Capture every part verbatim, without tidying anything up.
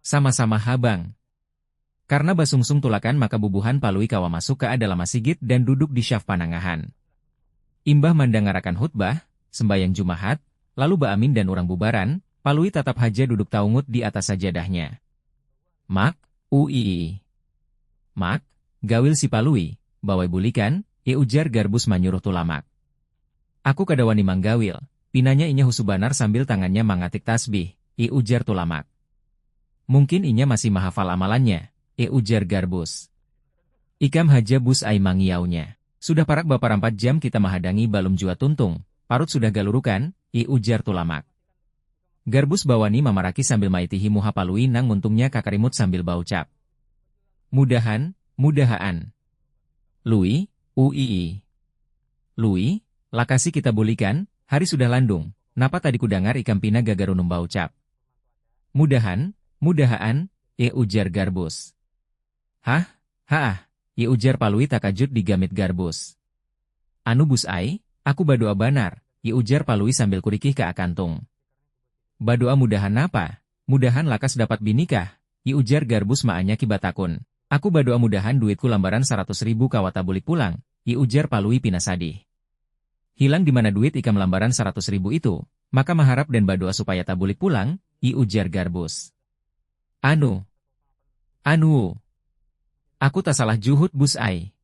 Sama-sama ha bang. Karna basungsung tulakan maka bubuhan Palui kawa masuk ka dalam masigit dan duduk di syaf panangahan. Imbah mandangarakan hutbah, sembayang Jumahat, lalu baamin dan urang bubaran, Palui tatap haja duduk taungut di atas sajadahnya. Mak, uii. Mak, gawil si Palui, bawai bulikan, i ujar Garbus manyuruh Tulamak. Aku kada wani manggawil, pinanya inya husu banar sambil tangannya mangatik tasbih, i ujar Tulamak. Mungkin inya masih mahafal amalannya, i ujar Garbus. Ikam haja bus ai mangiaunya. Sudah parak baparampat jam kita mahadangi balum jua tuntung, parut sudah galurukan, i ujar Tulamak. Garbus bawani mamaraki sambil maitihi muha Palui nang muntungnya kakarimut sambil baucap. Mudahan, mudahaan. Lui, uii. Lui, lakasi kita bulikan, hari sudah landung, napa tadi kudangar ikam pina gagarunum baucap. Mudahan, mudahaan, i ujar Garbus. Hah, haah, i ujar Palui takajut digamit Garbus. Anu bus ai, aku badoa banar, i ujar Palui sambil kurikih ka akantung. Badoa mudahan napa? Mudahan lakas dapat bini kah? I ujar Garbus maanyaki batakun. Aku badoa mudahan duitku lambaran saratus ribu kawa tabulik pulang, i ujar Palui pina sadih. Hilang di mana duit ikam lambaran saratus ribu itu, maka maharap dan badoa supaya tabulik pulang, i ujar Garbus. Anu. Anu. Aku tasalah juhut bus ai.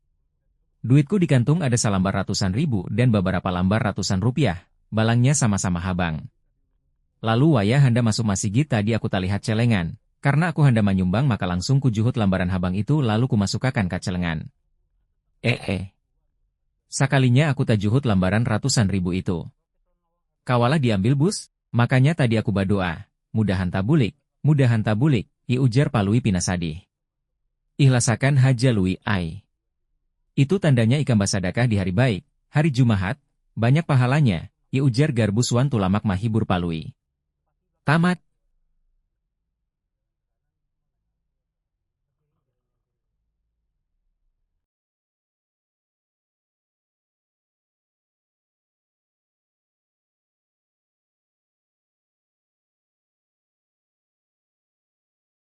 Duitku di kantung ada salambar ratusan ribu dan babarapa lambar ratusan rupiah, balangnya sama-sama habang. Lalu wayah handak masuk masigit tadi aku talihat celengan, karna aku handak manyumbang maka langsung kujuhut lambaran habang itu lalu kumasukakan ka celengan. Eh eh. Sakalinya aku tajuhut lambaran ratusan ribu itu. Kawalah diambil bus, makanya tadi aku badoa, mudahan tabulik, mudahan tabulik, i ujar Palui pina sadih. Ihlasakan haja Lui ai. Itu tandanya ikam basadakah di hari baik, hari Jumahat, banyak pahalanya, i ujar Garbus wan Tulamak mahibur Palui. Tamat,